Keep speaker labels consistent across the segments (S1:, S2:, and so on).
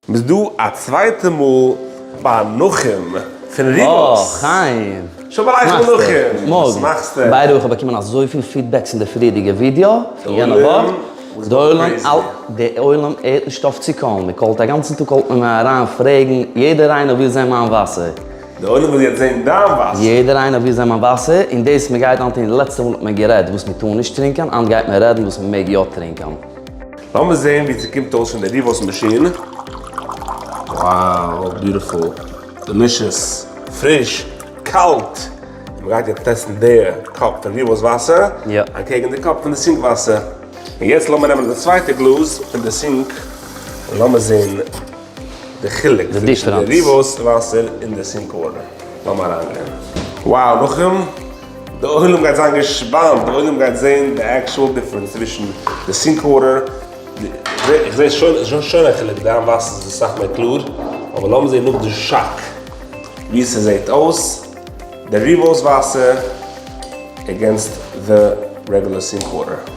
S1: מ'איז דא א צווייטע מאל ביי נחום פון ריבוס.
S2: אה, חיים!
S1: שלום עליכם נחום! וואס מאכסטו?
S2: by the way, איך האב באקומען אזויפיל feedbacks אין די פריערדיגע ווידיאו פון יענע וואך. די עולם די עולם הערט נישט אויף צו call ן, מען call ט א גאנצן טאג call ט מען מיר אריין פרעגן, יעדער איינער וויל זען מיין וואסער.
S1: די עולם וויל יעצט זען דיין וואסער.
S2: יעדער איינער וויל זען מיין וואסער, און דאס מען גייט היינט טון, לעצטע מאל האט מען גערעדט וואס מען טאר נישט טרינקען, היינט גייט מען רעדן וואס מען מעג יא טרינקען.
S1: לאמיר זעהן ווי ס'קומט אויס פון די ריוואס מאשין. Wow, beautiful, delicious, פריש, קאלט. און מ'גייט יעצט test ן די cup פון ריוואס וואסער אנטקעגן די cup פון די sink וואסער. און יעצט לאמיר נעמען די צווייטע גלאז פון די sink און לאמיר זעהן די חילוק צווישן די ריוואס וואסער און די sink water. לאמיר אריינגיין. Wow נחום! די עולם גייט זיין געשפאנט, די עולם גייט זעהן די actual difference צווישן די sink water, איך זעה שוין שוין א חילוק, דיין וואסער איז אסאך מער קלאר, אבער לאמיר זעהן נאך די shock ווי ס'זעהט אויס די ריוואס וואסער against די regular sink water.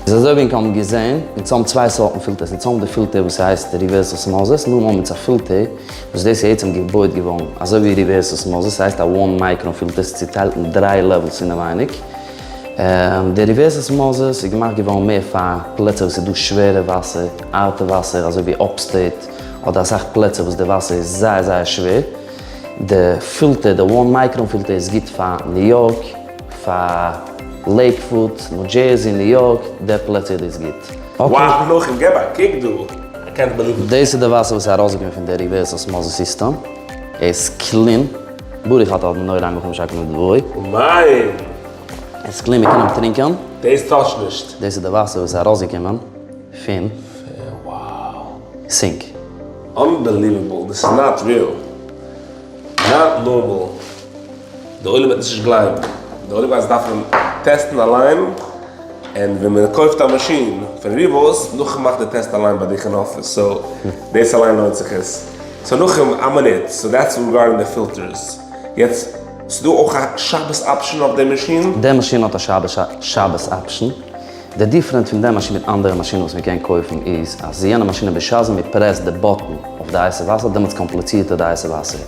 S2: איז אזוי ווי ענק האבן געזעהן, אונז האבן צוויי סארטן filters, אונז האבן די פילטער וואס ס'הייסט reverse osmosis, נאכדעם האבן אונז א פילטער וואס דאס איז עצם געבויט געווארן אזוי ווי reverse osmosis, ס'הייסט א one micron filter, ס'איז צוטיילט אין דריי levels אינעווייניג. די reverse osmosis איז געמאכט געווארן מער פאר פלעצער וואס איז דא שווערע וואסער, הארטע וואסער אזוי ווי upstate אדער אסאך פלעצער וואס די וואסער איז זייער זייער שווער. די פילטער, די one micron filter איז גוט פאר ניו יארק, פאר לעיקוואוד, ניו דזשערסי, ניו יארק, די פלעצער איז דאס גוט.
S1: Wow נחום געב א קוק דא, איי קענט בעליוו איט.
S2: דאס איז די וואסער וואס איז ארויסגעקומען פון די reverse osmosis system, ער איז clean, ברוך אתה אדוני אלוהינו מלך העולם שהכל נהיה בדברו.
S1: אמן!
S2: ער איז clean מען קען אים טרינקען.
S1: דאס touch נישט.
S2: דאס איז די וואסער וואס איז ארויסגעקומען פון sink.
S1: Unbelievable, דאס איז not real, not normal. די עולם וועט נישט גלייבן, די עולם גייט עס דארפן test ן אליין, און ווען מען קויפט א מאשין פון ריוואס, נאכן מאכט די טעסט אליין ביי דיך אין אפיס, so דאס אליין לוינט זיך עס. So נאכן א מינוט, so that's regarding די filters. יעצט, ס'דא אויך א שבת option אויף די מאשין?
S2: די מאשין האט א שבת option. די different פון די מאשין מיט אנדערע מאשינען וואס מען קען קויפן איז אז יענע מאשינען בשעת מען press ט די button אויף די הייסע וואסער דעמאלטס קאמפליצירט ער די הייסע וואסער.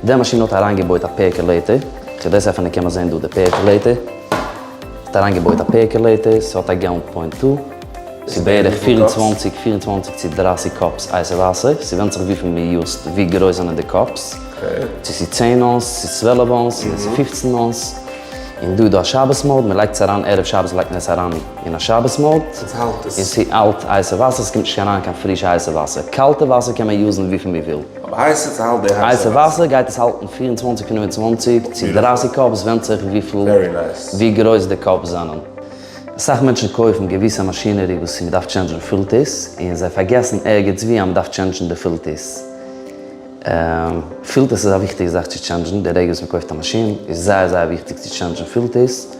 S2: די מאשין האט אריינגעבויט א percolator, כ'וועל דאס עפענען קען מען זען דא די percolator, ס'האט אריינגעבויט א percolator, ס'האט א gallon point two, ס'איז בערך 24 24 צו 30 cups הייסע וואסער, ס'ווענדט זיך וויפיל מען use ט, ווי גרויס זענען די cups, צו ס'איז 10 אונס, צו 12 אונס, צו ס'איז 15 אונס. און דא איז דא א שבת mode, מען לייגט עס אריין ערב שבת לייגט מען עס אריין אין א שבת mode, און ס'האלט הייסע וואסער, ס'קומט נישט אריין קיין פרישע הייסע וואסער, קאלטע וואסער קען מען use ן וויפיל מען וויל.
S1: אבער הייסע ס'האלט די הייסע וואסער.
S2: הייסע וואסער גייט עס האלטן 24 25 צו 30 cups, ווענדט זיך וויפיל ווי גרויס די cups זענען. אסאך מענטשן קויפן געוויסע machinery וואס מען דארף change ן filters, און זיי פארגעסן ערגעץ ווי אז מען דארף change ן די filters. Filters איז א וויכטיגע זאך צו change ן, די רגע וואס מען קויפט א מאשין איז זייער זייער וויכטיג צו change ן filters.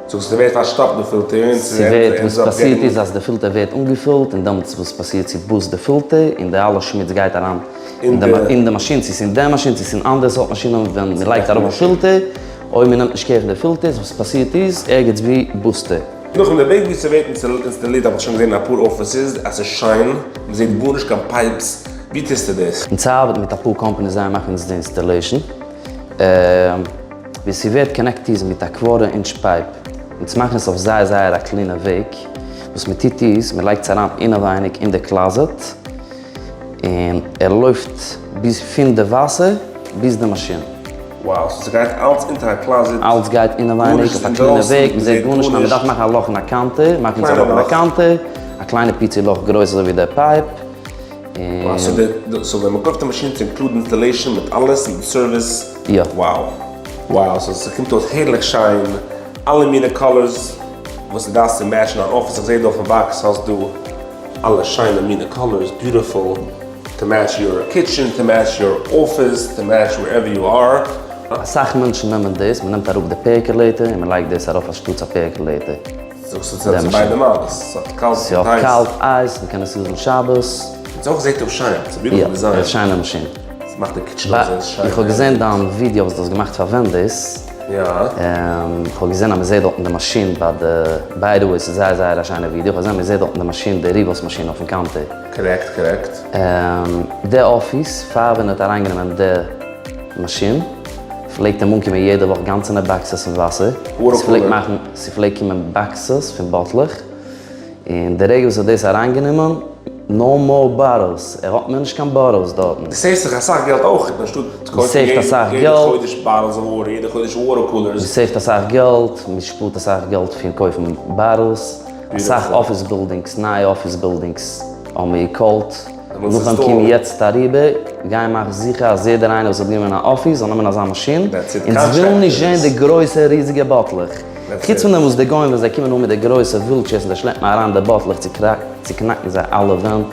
S1: זאגסט ס'ווערט פארשטאפט די פילטער און
S2: ס'ווערט, וואס פאסירט איז אז די פילטער ווערט אנגעפילט און דעמאלטס וואס פאסירט ס' burst די פילטער און די אלע שמוץ גייט אריין אין די מאשין, צו ס'איז אין די מאשין צו ס'איז אין אנדערע סארט מאשינען ווען מ'לייגט ארויף א פילטער, אויב מ'נעמט נישט care פון די filters וואס פאסירט איז ערגעץ ווי burst ער.
S1: נאכדעם די וועג ווי ס'ווערט אינסטאלירט האב איך שוין געזען אין אפאר offices אז ס'איז שיין, מ'זעט גארנישט קיין pipes, ווי טוסטו דאס?
S2: אונז ארבעטן מיט אפאר companies זיי מאכן אונז די installation, ווי ס'ווערט connect איז מיט א quarter inch pipe, אונז מאכן עס אויף זייער זייער א clean ע וועג, וואס מ'טוט איז מ'לייגט עס אריין אינעווייניג אין די closet, און ער לויפט ביז פון די וואסער ביז די מאשין.
S1: Wow, so ס'גייט אלץ אונטער א closet?
S2: אלץ גייט אינעווייניג אויף א clean ע וועג, מ'זעט גארנישט, נאר מ'דארף מאכן א לאך אין א counter, מאכן אונז א לאך אין א counter, א קליינע פיצי לאך גרויס אזוי ווי די pipe,
S1: און. So ווען מ'קויפט א מאשין צו include installation מיט אלעס, מיט סערוויס?
S2: יא.
S1: Wow. Wow, so ס'קומט אויס הערליך שיין, אלע מיני colors וואס דו דארפסט צו match ן אן אפיס, איך זעה דא אויפן box האסט דא אלע שיינע מיני colors, beautiful, to match your kitchen, to match your office, to match wherever you are.
S2: אסאך מענטשן נעמען דאס, מ'נעמט אראפ די percolator און מ'לייגט דאס ארויף אנשטאטס א percolator.
S1: זאגסט עס האט ביידע מעלות, ס'האט קאלט
S2: ס'האט קאלט אייז, מ'קען עס use ן שבת.
S1: און ס'אויך זעט אויס שיין, ס'איז beautiful design.
S2: יא, ס'איז א שיינע מאשין.
S1: ס'מאכט די kitchen אויסזען שיין.
S2: איך האב געזען דיין ווידיאו וואס דו האסט געמאכט פאר ווען דאס. כ'האב געזען אז מ'זעט דארטן די מאשין ביי די, by the way ס'איז זייער זייער א שיינע ווידיאו, כ'האב געזען מ'זעט דארטן די מאשין, די ריוואס מאשין אויפן counter.
S1: Correct correct.
S2: די אפיס פאר ווען ער האט אריינגענומען די מאשין פלעגט אים אנקומען יעדע וואך גאנצענע boxes פון וואסער, ס'פלעגט מאכן, ס'פלעגט קומען boxes פון באטלעך, און די רגע וואס ער האט דאס אריינגענומען, no more bottles, ער האט מער נישט קיין bottles דארטן.
S1: דו save סט זיך אסאך געלט אויך, אנשטאט צו קויפן יעדע חודש bottles אוו water, יעדע חודש water coolers.
S2: מען save ט אסאך געלט, מען שפארט אסאך געלט פון קויפן bottles, אסאך אפיס buildings, נייע אפיס buildings האבן מיר געקאלט, נאכדעם קום יעצט אריבער, גיי מאך זיכער אז יעדער איינער וואס האט גענומען א אפיס זאל נעמען אזא מאשין, אונז ווילן נישט זען די גרויסע ריזיגע באטלעך. חוץ פון דעם וואס די גוים ווען זיי קומען אן מיט די גרויסע wheelchairs און זיי שלעפן אריין די באטלעך צוקנאקן זיי אלע ווענט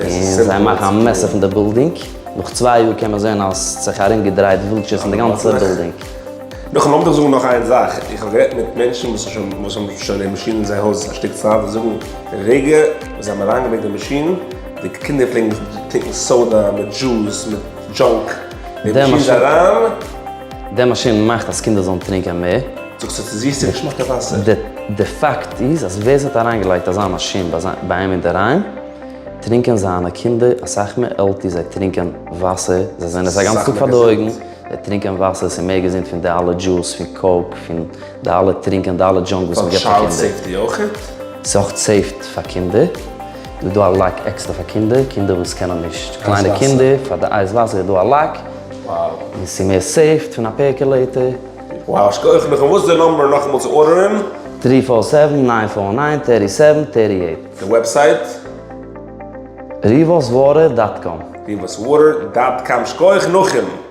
S2: און זיי מאכן א mess פון די בילדינג, נאך צוויי יאר קען מען זען אז ס'זיך ארום געדרייט wheelchairs אין די גאנצע בילדינג.
S1: נאכן לאמיר דיך זאגן נאך איין זאך, איך האב גערעדט מיט מענטשן וואס האבן שוין די מאשין אין זייער הויז א שטיק צייט, זיי זאגן די רגע וואס זיי האבן אריינגעברענגט די מאשין, די קינדער פלעגן טרינקען soda מיט juice מיט junk, די מאשין איז אריין.
S2: די מאשין מאכט אז קינדער זאלן טרינקען מער.
S1: זאגסט עס איז זיסע געשמאקע וואסער.
S2: די פאקט איז אז ווער ס'האט אריינגעלייגט אזא מאשין ביי אים אינדערהיים, טרינקען זיינע קינדער אסאך מער healthy, זיי טרינקען וואסער, זיי זענען עס א גאנצן טאג פאר די אויגן, זיי טרינקען וואסער, ס'איז מער געזונט פון די אלע juice, פון coke, פון די אלע טרינקען, די אלע junk וואס מ'געבט פאר קינדער.
S1: פאר child safety אויכעט?
S2: ס'איז אויך safe פאר קינדער. איז דא א lock עקסטער פאר קינדער, קינדער וואס קענען נישט, קליינע קינדער, פאר די אייז וואסער איז דא א lock, און ס'איז מער safe פון א percolator.
S1: Wow, שכוח נאכאמאל, וואס איז די number נאכאמאל צו order ען?
S2: Three four seven nine four nine thirty seven thirty eight.
S1: די website?
S2: ריוואס water dot com.
S1: ריוואס water dot com, שכוח נחום!